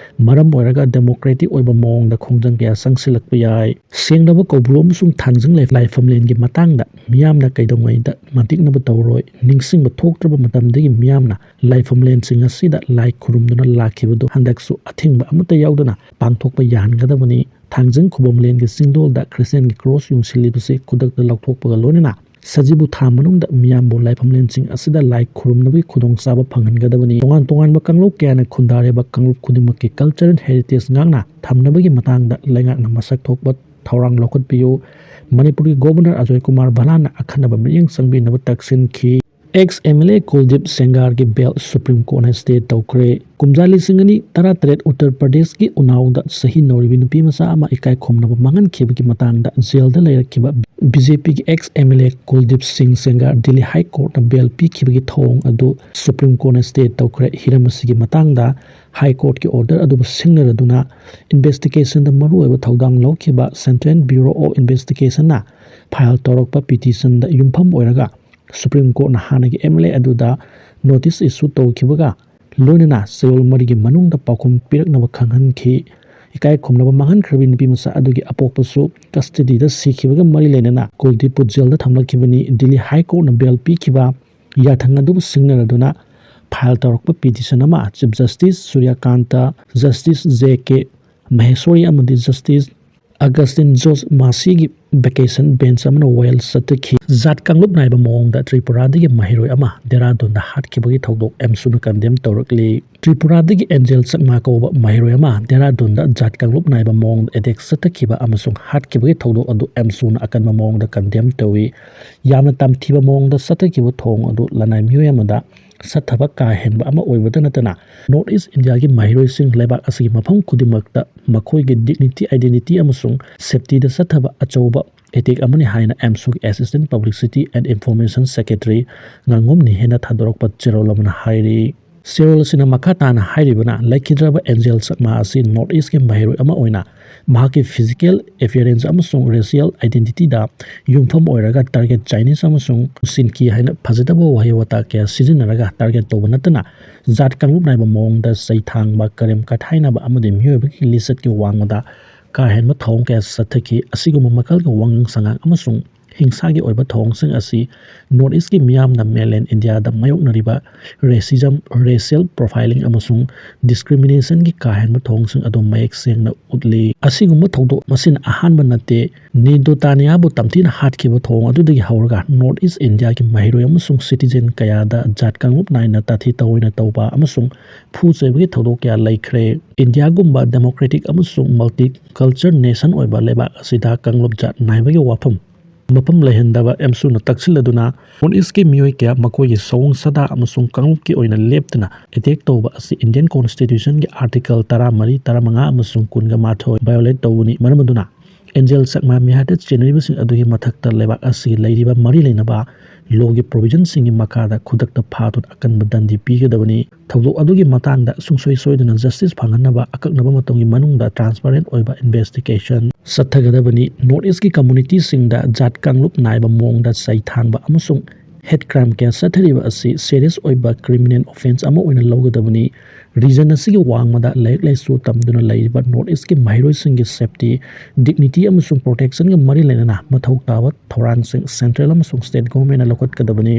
ꯃꯔꯝ ꯑꯣꯏꯔꯒ ꯗꯦꯃꯣꯀ꯭ꯔꯦꯇꯤꯛ ꯑꯣꯏꯕ ꯃꯑꯣꯡꯗ ꯈꯣꯡꯖꯪ ꯀꯌꯥ ꯆꯪꯁꯤꯜꯂꯛꯄ ꯌꯥꯏ꯫ ꯁꯦꯡꯂꯕ ꯀꯧꯕ꯭ꯔꯨ ꯑꯃꯁꯨꯡ ꯊꯥꯡꯖꯤꯡ ꯂꯥꯏ-, ꯂꯥꯏꯐꯝꯂꯦꯟꯒꯤ ꯃꯇꯥꯡꯗ ꯃꯤꯌꯥꯝꯅ ꯀꯩꯗꯧꯉꯩꯗ ꯃꯟꯇꯤꯛꯅꯕ ꯇꯧꯔꯣꯏ꯫ ꯅꯤꯡꯁꯤꯡꯕ ꯊꯣꯛꯇ꯭ꯔꯕ ꯃꯇꯝꯗꯒꯤ ꯃꯤꯌꯥꯝꯅ ꯂꯥꯏꯐꯝꯂꯦꯟꯁꯤꯡ ꯑꯁꯤꯗ ꯂꯥꯏ ꯈꯨꯔꯨꯝꯗꯨꯅ ꯂꯥꯛꯈꯤꯕꯗꯨ ꯍꯟꯗꯛꯁꯨ ꯑꯊꯤꯡꯕ ꯑꯃꯠꯇ ꯌꯥꯎꯗꯅ ꯄꯥꯡꯊꯣꯛꯄ ꯌꯥꯍꯟꯒꯗꯕꯅꯤ꯫ ꯊꯥꯡꯖꯤꯡ ꯈꯨꯕꯝꯂꯦꯟꯒꯤ ꯆꯤꯡꯗꯣꯜꯗ ꯈ꯭ꯔꯤꯁꯇꯤꯌꯥꯟꯒꯤ ꯀ꯭ꯔꯣꯁ ꯌꯨꯡꯁꯤꯜꯂꯤꯕꯁꯤ ꯈꯨꯗꯛꯇ ꯂꯧꯊꯣꯛꯄꯒ ꯂꯣꯏꯅꯅ ꯁꯖꯤꯕꯨ ꯊꯥ ꯃꯅꯨꯡꯗ ꯃꯤꯌꯥꯝꯕꯨ ꯂꯥꯏꯐꯝꯂꯦꯟꯁꯤꯡ ꯑꯁꯤꯗ ꯂꯥꯏ ꯈꯨꯔꯨꯝꯅꯕꯒꯤ ꯈꯨꯗꯣꯡꯆꯥꯕ ꯐꯪꯍꯟꯒꯗꯕꯅꯤ꯫ ꯇꯣꯉꯥꯟ ꯇꯣꯉꯥꯟꯕ ꯀꯥꯡꯂꯨꯞ ꯀꯌꯥꯅ ꯈꯨꯟꯗꯥꯔꯤꯕ ꯀꯥꯡꯂꯨꯞ ꯈꯨꯗꯤꯡꯃꯛꯀꯤ cultural heritage ꯉꯥꯛꯅ ꯊꯝꯅꯕꯒꯤ ꯃꯇꯥꯡꯗ ꯂꯩꯉꯥꯛꯅ ꯃꯁꯛ ꯊꯣꯛꯄ ꯊꯧꯔꯥꯡ ꯂꯧꯈꯠꯄꯤꯌꯨ꯫ ꯃꯅꯤꯄꯨꯔꯒꯤ ꯒꯣꯕꯔꯅꯔ ꯑꯖꯣꯏ ꯀꯨꯃꯥꯔ ꯚꯜꯂꯥꯅ ꯑꯈꯟꯅꯕ ꯃꯤꯠꯌꯦꯡ ꯆꯪꯕꯤꯅꯕ ꯇꯛꯁꯤꯟꯈꯤ꯫ Ex M L A Kuldip ꯁꯦꯡꯒꯥꯔꯒꯤ ꯕꯦꯜ ꯁꯨꯄ꯭ꯔꯤꯝ ꯀꯣꯔꯠꯅ ꯁ꯭ꯇꯦ ꯇꯧꯈ꯭ꯔꯦ꯫ ꯀꯨꯝꯖꯥ ꯂꯤꯁꯤꯡ ꯑꯅꯤ ꯇꯔꯥꯇꯔꯦꯠ ꯎꯠꯇꯔ ꯄ꯭ꯔꯗꯦꯁꯀꯤ ꯎꯅꯥꯎꯗ ꯆꯍꯤ ꯅꯧꯔꯤꯕꯤ ꯅꯨꯄꯤ ꯃꯆꯥ ꯑꯃ ꯏꯀꯥꯏ ꯈꯨꯝꯅꯕ ꯃꯥꯡꯍꯟꯈꯤꯕꯒꯤ ꯃꯇꯥꯡꯗ ꯖꯦꯜꯗ ꯂꯩꯔꯛꯈꯤꯕ B J Pꯒꯤ ex M L A ꯀꯨꯜꯗꯤꯞ ꯁꯤꯡ ꯁꯦꯡꯒꯥꯔ ꯗꯤꯜꯂꯤ ꯍꯥꯏ ꯀꯣꯔꯠꯅ ꯕꯦꯜ ꯄꯤꯈꯤꯕꯒꯤ ꯊꯧꯑꯣꯡ ꯑꯗꯨ ꯁꯨꯄ꯭ꯔꯤꯝ ꯀꯣꯔꯠꯅ ꯁ꯭ꯇꯦ ꯇꯧꯈ꯭ꯔꯦ꯫ ꯍꯤꯔꯝ ꯑꯁꯤꯒꯤ ꯃꯇꯥꯡꯗ ꯍꯥꯏ ꯀꯣꯔꯠꯀꯤ ꯑꯣꯔꯗꯔ ꯑꯗꯨꯕꯨ ꯁꯤꯡꯅꯔꯗꯨꯅ ꯏꯟꯚꯦꯁꯇꯤꯒꯦꯁꯟꯗ ꯃꯔꯨꯑꯣꯏꯕ ꯊꯧꯗꯥꯡ ꯂꯧꯈꯤꯕ Central Bureau of Investigationꯅ ꯐꯥꯏꯜ ꯇꯧꯔꯛꯄ ꯄꯤꯇꯤꯁꯟꯗ ꯌꯨꯝꯐꯝ ꯑꯣꯏꯔꯒ ꯁꯨꯄ꯭ꯔꯤꯝ ꯀꯣꯔꯠꯅ ꯍꯥꯟꯅꯒꯤ M L A ꯑꯗꯨꯗ ꯅꯣꯇꯤꯁ ꯏꯁꯨ ꯇꯧꯈꯤꯕꯒ ꯂꯣꯏꯅꯅ ꯆꯌꯣꯜ ꯃꯔꯤꯒꯤ ꯃꯅꯨꯡꯗ ꯄꯥꯎꯈꯨꯝ ꯄꯤꯔꯛꯅꯕ ꯈꯪꯍꯟꯈꯤ꯫ ꯏꯀꯥꯏ ꯈꯨꯝꯅꯕ ꯃꯥꯡꯍꯟꯈ꯭ꯔꯕꯤ ꯅꯨꯄꯤ ꯃꯆꯥ ꯑꯗꯨꯒꯤ ꯑꯄꯣꯛꯄꯁꯨ ꯀꯁꯇꯗꯤꯗ ꯁꯤꯈꯤꯕꯒ ꯃꯔꯤ ꯂꯩꯅꯅ ꯀꯨꯜꯗꯤꯞꯄꯨ ꯖꯦꯜꯗ ꯊꯝꯂꯛꯈꯤꯕꯅꯤ꯫ ꯗꯤꯜꯂꯤ ꯍꯥꯏ ꯀꯣꯔꯠꯅ ꯕꯦꯜ ꯄꯤꯈꯤꯕ ꯌꯥꯊꯪ ꯑꯗꯨꯕꯨ ꯁꯤꯡꯅꯔꯗꯨꯅ ꯐꯥꯏꯜ ꯇꯧꯔꯛꯄ ꯄꯤꯇꯤꯁꯟ ꯑꯃ chief justice Suryakant, justice J K Maheshwari ꯑꯃꯗꯤ ꯖꯁꯇꯤꯁ ꯑꯒꯁꯇꯤꯟ ꯖꯣꯔꯖ ꯃꯥꯁꯤꯒꯤ ꯚꯦꯀꯦꯁꯟ ꯕꯦꯟꯆ ꯑꯃꯅ ꯋꯥꯌꯦꯜ ꯆꯠꯊꯈꯤ꯫ ꯖꯥꯠ ꯀꯥꯡꯂꯨꯞ ꯅꯥꯏꯕ ꯃꯑꯣꯡꯗ ꯇ꯭ꯔꯤꯄꯨꯔꯥꯗꯒꯤ ꯃꯍꯩꯔꯣꯏ ꯑꯃ ꯗꯦꯔꯥꯗꯨꯟꯗ ꯍꯥꯠꯈꯤꯕꯒꯤ ꯊꯧꯗꯣꯛ ꯑꯦꯝꯁꯨꯅ ꯀꯟꯗꯦꯝ ꯇꯧꯔꯛꯂꯤ꯫ ꯇ꯭ꯔꯤꯄꯨꯔꯥꯗꯒꯤ ꯑꯦꯟꯖꯦꯜ ꯆꯛꯃꯥ ꯀꯧꯕ ꯃꯍꯩꯔꯣꯏ ꯑꯃ ꯗꯦꯔꯥꯗꯨꯟꯗ ꯖꯥꯠ ꯀꯥꯡꯂꯨꯞ ꯅꯥꯏꯕ ꯃꯑꯣꯡꯗ ꯑꯦꯇꯦꯛ ꯆꯠꯊꯈꯤꯕ ꯑꯃꯁꯨꯡ ꯍꯥꯠꯈꯤꯕꯒꯤ ꯊꯧꯗꯣꯛ ꯑꯗꯨ ꯑꯦꯝꯁꯨꯅ ꯑꯀꯟꯕ ꯃꯑꯣꯡꯗ ꯀꯟꯗꯦꯝ ꯇꯧꯏ꯫ ꯌꯥꯝꯅ ꯇꯝꯊꯤꯕ ꯃꯑꯣꯡꯗ ꯆꯠꯊꯈꯤꯕ ꯊꯧꯑꯣꯡ ꯑꯗꯨ ꯂꯅꯥꯏ ꯃꯤꯑꯣꯏ ꯑꯃꯗ ꯁꯥꯊꯕ ꯀꯥ ꯍꯦꯟꯕ ꯑꯃ ꯑꯣꯏꯕꯇ ꯅꯠꯇꯅ North East Indiaꯒꯤ ꯃꯍꯩꯔꯣꯏꯁꯤꯡ ꯂꯩꯕꯥꯛ ꯑꯁꯤꯒꯤ ꯃꯐꯝ ꯈꯨꯗꯤꯡꯃꯛꯇ ꯃꯈꯣꯏꯒꯤ dignity, identity ꯑꯃꯁꯨꯡ safetyꯗ ꯆꯠꯊꯕ ꯑꯆꯧꯕ ꯑꯦꯇꯦꯛ ꯑꯃꯅꯤ ꯍꯥꯏꯅ ꯑꯦꯝꯁꯨꯒꯤ Assistant Publicity and Information Secretary ꯉꯥꯉꯣꯝ ꯅꯤꯍꯦꯅ ꯊꯥꯗꯣꯔꯛꯄ ꯆꯦꯔꯣꯜ ꯑꯃꯅ ꯍꯥꯏꯔꯤ꯫ ꯆꯦꯔꯣꯜ ꯑꯁꯤꯅ ꯃꯈꯥ ꯇꯥꯅ ꯍꯥꯏꯔꯤꯕꯅ, ꯂꯩꯈꯤꯗ꯭ꯔꯕ ꯑꯦꯟꯖꯦꯜ ꯆꯛꯃꯥ ꯑꯁꯤ North Eastꯀꯤ ꯃꯍꯩꯔꯣꯏ ꯑꯃ ꯑꯣꯏꯅ ꯃꯍꯥꯛꯀꯤ physical appearance ꯑꯃꯁꯨꯡ racial identityꯗ ꯌꯨꯝꯐꯝ ꯑꯣꯏꯔꯒ target Chinese ꯑꯃꯁꯨꯡ ꯁꯤꯟꯀꯤ ꯍꯥꯏꯅ ꯐꯖꯗꯕ ꯋꯥꯍꯩ ꯋꯥꯇꯥ ꯀꯌꯥ ꯁꯤꯖꯤꯟꯅꯔꯒ target ꯇꯧꯕ ꯅꯠꯇꯅ ꯖꯥꯠ ꯀꯥꯡꯂꯨꯞ ꯅꯥꯏꯕ ꯃꯑꯣꯡꯗ ꯆꯩ ꯊꯥꯡꯕ, ꯀꯔꯦꯝ ꯀꯊꯥꯏꯅꯕ ꯑꯃꯗꯤ ꯃꯤꯑꯣꯏꯕꯒꯤ ꯂꯤꯆꯠꯀꯤ ꯋꯥꯡꯃꯗ ꯀꯥ ꯍꯦꯟꯕ ꯊꯧꯑꯣꯡ ꯀꯌꯥ ꯆꯠꯊꯈꯤ꯫ ꯑꯁꯤꯒꯨꯝꯕ ꯃꯈꯜꯒꯤ ꯋꯥꯉꯥꯡ ꯁꯉꯥꯡ ꯑꯃꯁꯨꯡ ꯍꯤꯡꯁꯥꯒꯤ ꯑꯣꯏꯕ ꯊꯧꯑꯣꯡꯁꯤꯡ ꯑꯁꯤ North Eastꯀꯤ ꯃꯤꯌꯥꯝꯅ mainland Indiaꯗ ꯃꯥꯌꯣꯛꯅꯔꯤꯕ racism, racial profiling ꯑꯃꯁꯨꯡ discriminationꯒꯤ ꯀꯥ ꯍꯦꯟꯕ ꯊꯧꯑꯣꯡꯁꯤꯡ ꯑꯗꯨ ꯃꯌꯦꯛ ꯁꯦꯡꯅ ꯎꯠꯂꯤ꯫ ꯑꯁꯤꯒꯨꯝꯕ ꯊꯧꯗꯣꯛ ꯃꯁꯤꯅ ꯑꯍꯥꯟꯕ ꯅꯠꯇꯦ꯫ ꯅꯤꯗꯣꯇꯥꯅꯤꯌꯥꯕꯨ ꯇꯝꯊꯤꯅ ꯍꯥꯠꯈꯤꯕ ꯊꯧꯑꯣꯡ ꯑꯗꯨꯗꯒꯤ ꯍꯧꯔꯒ North East Indiaꯒꯤ ꯃꯍꯩꯔꯣꯏ ꯑꯃꯁꯨꯡ citizen ꯀꯌꯥꯗ ꯖꯥꯠ ꯀꯥꯡꯂꯨꯞ ꯅꯥꯏꯅ ꯇꯥꯊꯤ ꯇꯧꯑꯣꯏꯅ ꯇꯧꯕ ꯑꯃꯁꯨꯡ ꯐꯨ ꯆꯩꯕꯒꯤ ꯊꯧꯗꯣꯛ ꯀꯌꯥ ꯂꯩꯈ꯭ꯔꯦ꯫ ꯏꯟꯗꯤꯌꯥꯒꯨꯝꯕ democratic ꯑꯃꯁꯨꯡ multicultural nation ꯑꯣꯏꯕ ꯂꯩꯕꯥꯛ ꯑꯁꯤꯗ ꯀꯥꯡꯂꯨꯞ ꯖꯥꯠ ꯅꯥꯏꯕꯒꯤ ꯋꯥꯐꯝ ꯃꯐꯝ ꯂꯩꯍꯟꯗꯕ ꯑꯦꯝꯁꯨꯅ ꯇꯛꯁꯤꯜꯂꯗꯨꯅ, ꯅꯣꯔꯠ ꯏꯁꯀꯤ ꯃꯤꯑꯣꯏ ꯀꯌꯥ ꯃꯈꯣꯏꯒꯤ ꯁꯑꯣꯡ ꯁꯥꯗꯥ ꯑꯃꯁꯨꯡ ꯀꯥꯡꯂꯨꯞꯀꯤ ꯑꯣꯏꯅ ꯂꯦꯞꯇꯅ ꯑꯦꯇꯦꯛ ꯇꯧꯕ ꯑꯁꯤ ꯏꯟꯗꯤꯌꯟ ꯀꯣꯟꯁꯇꯤꯇ꯭ꯌꯨꯁꯟꯒꯤ ꯑꯥꯔꯇꯤꯀꯜ ꯇꯔꯥꯃꯔꯤ, ꯇꯔꯥꯃꯉꯥ ꯑꯃꯁꯨꯡ ꯀꯨꯟꯒ ꯃꯥꯊꯣꯏ ꯚꯥꯏꯑꯣꯂꯦꯠ ꯇꯧꯕꯅꯤ꯫ ꯃꯔꯝ ꯑꯗꯨꯅ ꯑꯦꯟꯖꯦꯜ ꯆꯛꯃꯥ ꯃꯤꯍꯥꯠꯇ ꯆꯦꯟꯅꯔꯤꯕꯁꯤꯡ ꯑꯗꯨꯒꯤ ꯃꯊꯛꯇ ꯂꯩꯕꯥꯛ ꯑꯁꯤꯒꯤ ꯂꯩꯔꯤꯕ ꯃꯔꯤ ꯂꯩꯅꯕ ꯂꯣꯒꯤ ꯄ꯭ꯔꯣꯚꯤꯖꯟꯁꯤꯡꯒꯤ ꯃꯈꯥꯗ ꯈꯨꯗꯛꯇ ꯐꯥꯗꯨꯅ ꯑꯀꯟꯕ ꯗꯟꯗꯤ ꯄꯤꯒꯗꯕꯅꯤ꯫ ꯊꯧꯗꯣꯛ ꯑꯗꯨꯒꯤ ꯃꯇꯥꯡꯗ ꯁꯨꯡꯁꯣꯏ ꯁꯣꯏꯗꯅ ꯖꯁꯇꯤꯁ ꯐꯪꯍꯟꯅꯕ ꯑꯀꯛꯅꯕ ꯃꯇꯝꯒꯤ ꯃꯅꯨꯡꯗ ꯇ꯭ꯔꯥꯟꯁꯄꯔꯦꯟ ꯑꯣꯏꯕ ꯏꯟꯚꯦꯁꯇꯤꯒꯦꯁꯟ ꯆꯠꯊꯒꯗꯕꯅꯤ꯫ ꯅꯣꯔꯠ ꯏꯁꯀꯤ ꯀꯝꯃꯨꯅꯤꯇꯤꯁꯤꯡꯗ ꯖꯥꯠ ꯀꯥꯡꯂꯨꯞ ꯅꯥꯏꯕ ꯃꯑꯣꯡꯗ ꯆꯩ ꯊꯥꯡꯕ ꯑꯃꯁꯨꯡ ꯍꯦꯠ ꯀ꯭ꯔꯥꯏꯝ ꯀꯌꯥ ꯆꯠꯊꯔꯤꯕ ꯑꯁꯤ ꯁꯦꯔꯤꯌꯁ ꯑꯣꯏꯕ ꯀ꯭ꯔꯤꯃꯤꯅꯦꯜ ꯑꯣꯐꯦꯟꯁ ꯑꯃ ꯑꯣꯏꯅ ꯂꯧꯒꯗꯕꯅꯤ꯫ ꯔꯤꯖꯟ ꯑꯁꯤꯒꯤ ꯋꯥꯡꯃꯗ ꯂꯥꯏꯔꯤꯛ ꯂꯥꯏꯁꯨ ꯇꯝꯗꯨꯅ ꯂꯩꯔꯤꯕ ꯅꯣꯔꯠ ꯏꯁꯀꯤ ꯃꯍꯩꯔꯣꯏꯁꯤꯡꯒꯤ ꯁꯦꯐꯇꯤ, ꯗꯤꯒꯅꯤꯇꯤ ꯑꯃꯁꯨꯡ ꯄ꯭ꯔꯣꯇꯦꯛꯁꯟꯒ ꯃꯔꯤ ꯂꯩꯅꯅ ꯃꯊꯧ ꯇꯥꯕ ꯊꯧꯔꯥꯡꯁꯤꯡ ꯁꯦꯟꯇ꯭ꯔꯦꯜ ꯑꯃꯁꯨꯡ ꯁ꯭ꯇꯦꯠ ꯒꯣꯚꯔꯟꯃꯦꯟꯠꯅ ꯂꯧꯈꯠꯀꯗꯕꯅꯤ꯫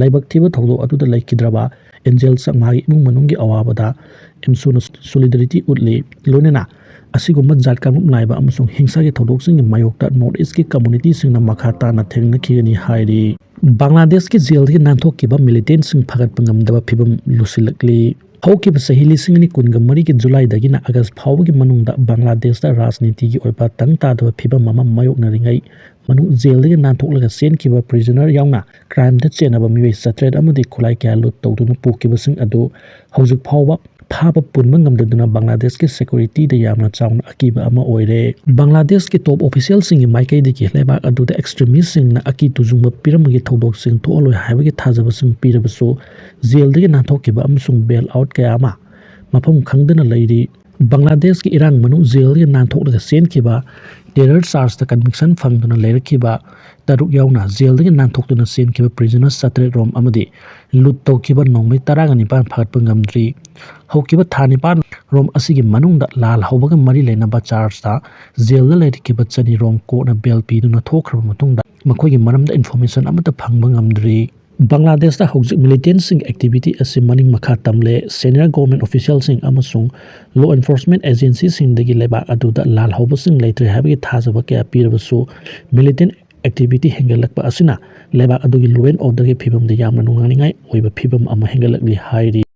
ꯂꯥꯏꯕꯛ ꯊꯤꯕ ꯊꯧꯗꯣꯛ ꯑꯗꯨꯗ ꯂꯩꯈꯤꯗ꯭ꯔꯕ ꯑꯦꯟꯖꯦꯜ ꯆꯛꯃꯥꯒꯤ ꯏꯃꯨꯡ ꯃꯅꯨꯡꯒꯤ ꯑꯋꯥꯕꯗ ꯑꯦꯝꯁꯨꯅ ꯁꯣꯂꯤꯗꯥꯔꯤꯇꯤ ꯎꯠꯂꯤ꯫ ꯂꯣꯏꯅꯅ ꯑꯁꯤꯒꯨꯝꯕ ꯖꯥꯠ ꯀꯥꯡꯂꯨꯞ ꯅꯥꯏꯕ ꯑꯃꯁꯨꯡ ꯍꯤꯡꯁꯥꯒꯤ ꯊꯧꯗꯣꯛꯁꯤꯡꯒꯤ ꯃꯥꯌꯣꯛꯇ ꯅꯣꯔꯠ ꯏꯁꯀꯤ ꯀꯝꯃꯨꯅꯤꯇꯤꯁꯤꯡꯅ ꯃꯈꯥ ꯇꯥꯅ ꯊꯦꯡꯅꯈꯤꯒꯅꯤ ꯍꯥꯏꯔꯤ꯫ ꯕꯪꯒ꯭ꯂꯥꯗꯦꯁꯀꯤ ꯖꯦꯜꯗꯒꯤ ꯅꯥꯟꯊꯣꯛꯈꯤꯕ ꯃꯤꯂꯤꯇꯦꯟꯠꯁꯤꯡ ꯐꯒꯠꯄ ꯉꯝꯗꯕ ꯐꯤꯕꯝ ꯂꯨꯁꯤꯜꯂꯛꯂꯤ꯫ ꯍꯧꯈꯤꯕ ꯆꯍꯤ ꯂꯤꯁꯤꯡ ꯑꯅꯤ ꯀꯨꯟꯒ ꯃꯔꯤꯒꯤ ꯖꯨꯂꯥꯏꯗꯒꯤꯅ ꯑꯥꯒꯁ ꯐꯥꯎꯕꯒꯤ ꯃꯅꯨꯡꯗ ꯕꯪꯒ꯭ꯂꯥꯗꯦꯁꯇ ꯔꯥꯖꯅꯤꯇꯤꯒꯤ ꯑꯣꯏꯕ ꯇꯪ ꯇꯥꯗꯕ ꯐꯤꯕꯝ ꯑꯃ ꯃꯥꯌꯣꯛꯅꯔꯤꯉꯩ ꯃꯅꯨꯡ ꯖꯦꯜꯗꯒꯤ ꯅꯥꯟꯊꯣꯛꯂꯒ ꯆꯦꯟꯈꯤꯕ ꯄ꯭ꯔꯤꯖꯅꯔ ꯌꯥꯎꯅ ꯀ꯭ꯔꯥꯏꯝꯗ ꯆꯦꯟꯅꯕ ꯃꯤꯑꯣꯏ ꯆꯥꯇ꯭ꯔꯦꯠ ꯑꯃꯗꯤ ꯈꯨꯠꯂꯥꯏ ꯀꯌꯥ ꯂꯨꯠ ꯇꯧꯗꯨꯅ ꯄꯨꯈꯤꯕꯁꯤꯡ ꯑꯗꯨ ꯍꯧꯖꯤꯛ ꯐꯥꯎꯕ ꯐꯥꯕ ꯄꯨꯟꯕ ꯉꯝꯗꯗꯨꯅ ꯕꯪꯒ꯭ꯂꯥꯗꯦꯁꯀꯤ ꯁꯦꯀ꯭ꯌꯨꯔꯤꯇꯤꯗ ꯌꯥꯝꯅ ꯆꯥꯎꯅ ꯑꯀꯤꯕ ꯑꯃ ꯑꯣꯏꯔꯦ꯫ ꯕꯪꯒ꯭ꯂꯥꯗꯦꯁꯀꯤ ꯇꯣꯞ ꯑꯣꯐꯤꯁꯤꯌꯦꯜꯁꯤꯡꯒꯤ ꯃꯥꯏꯀꯩꯗꯒꯤ ꯂꯩꯕꯥꯛ ꯑꯗꯨꯗ ꯑꯦꯛꯁꯇ꯭ꯔꯤꯃꯤꯁꯁꯤꯡꯅ ꯑꯀꯤ ꯇꯨꯖꯨꯡꯕ ꯄꯤꯔꯝꯕꯒꯤ ꯊꯧꯗꯣꯛꯁꯤꯡ ꯊꯣꯛꯍꯜꯂꯣꯏ ꯍꯥꯏꯕꯒꯤ ꯊꯥꯖꯕꯁꯤꯡ ꯄꯤꯔꯕꯁꯨ, ꯖꯦꯜꯗꯒꯤ ꯅꯥꯟꯊꯣꯛꯈꯤꯕ ꯑꯃꯁꯨꯡ ꯕꯦꯜ ꯑꯥꯎꯠ ꯀꯌꯥ ꯑꯃ ꯃꯐꯝ ꯈꯪꯗꯅ ꯂꯩꯔꯤ꯫ ꯕꯪꯒ꯭ꯂꯥꯗꯦꯁꯀꯤ ꯏꯔꯥꯡ ꯃꯅꯨꯡ ꯖꯦꯜꯗꯒꯤ ꯅꯥꯟꯊꯣꯛꯂꯒ ꯆꯦꯟꯈꯤꯕ, ꯇꯦꯔꯔ ꯆꯥꯔꯖꯇ ꯀꯟꯚꯤꯛꯁꯟ ꯐꯪꯗꯨꯅ ꯂꯩꯔꯛꯈꯤꯕ ꯇꯔꯨꯛ ꯌꯥꯎꯅ ꯖꯦꯜꯗꯒꯤ ꯅꯥꯟꯊꯣꯛꯇꯨꯅ ꯆꯦꯟꯈꯤꯕ ꯄ꯭ꯔꯤꯖꯅꯔ ꯆꯥꯇ꯭ꯔꯦꯠ ꯔꯣꯝ ꯑꯃꯗꯤ ꯂꯨꯠ ꯇꯧꯈꯤꯕ ꯅꯣꯡꯃꯩ ꯇꯔꯥꯒ ꯅꯤꯄꯥꯟ ꯐꯥꯒꯠꯄ ꯉꯝꯗ꯭ꯔꯤ꯫ ꯍꯧꯈꯤꯕ ꯊꯥ ꯅꯤꯄꯥꯟ ꯔꯣꯝ ꯑꯁꯤꯒꯤ ꯃꯅꯨꯡꯗ ꯂꯥꯜ ꯍꯧꯕꯒ ꯃꯔꯤ ꯂꯩꯅꯕ ꯆꯥꯔꯖꯇ ꯖꯦꯜꯗ ꯂꯩꯔꯛꯈꯤꯕ ꯆꯅꯤ ꯔꯣꯝ ꯀꯣꯔꯠꯅ ꯕꯦꯜ ꯄꯤꯗꯨꯅ ꯊꯣꯛꯈ꯭ꯔꯕ ꯃꯇꯨꯡꯗ ꯃꯈꯣꯏꯒꯤ ꯃꯔꯝꯗ ꯏꯟꯐꯣꯔꯃꯦꯁꯟ ꯑꯃꯠꯇ ꯐꯪꯕ ꯉꯝꯗ꯭ꯔꯤ꯫ ꯕꯪꯒ꯭ꯂꯥꯗꯦꯁꯇ ꯍꯧꯖꯤꯛ ꯃꯤꯂꯤꯇꯦꯟꯠꯁꯤꯡꯒꯤ ꯑꯦꯛꯇꯤꯚꯤꯇꯤ ꯑꯁꯤ ꯃꯅꯤꯡ ꯃꯈꯥ ꯇꯝꯂꯦ꯫ ꯁꯦꯅꯤꯌꯔ ꯒꯣꯚꯔꯟꯃꯦꯟꯠ ꯑꯣꯐꯤꯁꯤꯌꯦꯜꯁꯤꯡ ꯑꯃꯁꯨꯡ ꯂꯣ ꯑꯦꯟꯐꯣꯔꯁꯃꯦꯟꯠ ꯑꯦꯖꯦꯟꯁꯤꯁꯤꯡꯗꯒꯤ ꯂꯩꯕꯥꯛ ꯑꯗꯨꯗ ꯂꯥꯜ ꯍꯧꯕꯁꯤꯡ ꯂꯩꯇ꯭ꯔꯦ ꯍꯥꯏꯕꯒꯤ ꯊꯥꯖꯕ ꯀꯌꯥ ꯄꯤꯔꯕꯁꯨ, ꯃꯤꯂꯤꯇꯦꯟꯠ ꯑꯦꯛꯇꯤꯚꯤꯇꯤ ꯍꯦꯟꯒꯠꯂꯛꯄ ꯑꯁꯤꯅ ꯂꯩꯕꯥꯛ ꯑꯗꯨꯒꯤ ꯂꯣ ꯑꯦꯟ ꯑꯣꯔꯗꯔꯒꯤ ꯐꯤꯕꯝꯗ ꯌꯥꯝꯅ ꯅꯨꯡꯉꯥꯏꯅꯤꯡꯉꯥꯏ ꯑꯣꯏꯕ ꯐꯤꯕꯝ ꯑꯃ ꯍꯦꯟꯒꯠꯂꯛꯂꯤ ꯍꯥꯏꯔꯤ꯫